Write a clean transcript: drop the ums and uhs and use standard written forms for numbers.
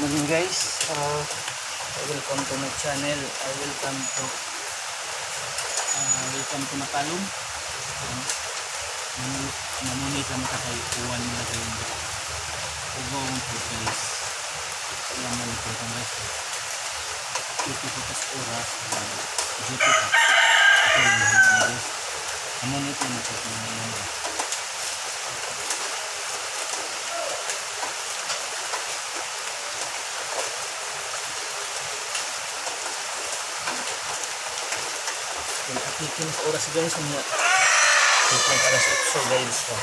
Morning, guys. Welcome to my channel. Welcome to Matalom. Namunit lang ta kay uwan nila kayo. Ugaw ang po, guys. Wala man ito guys. Duty ko tas oras. Duty ka. Ito yung mga guys. Namunit lang ito ngayon. Kung atikin sa oras, guys, niya. Ito alas 8, guys. So.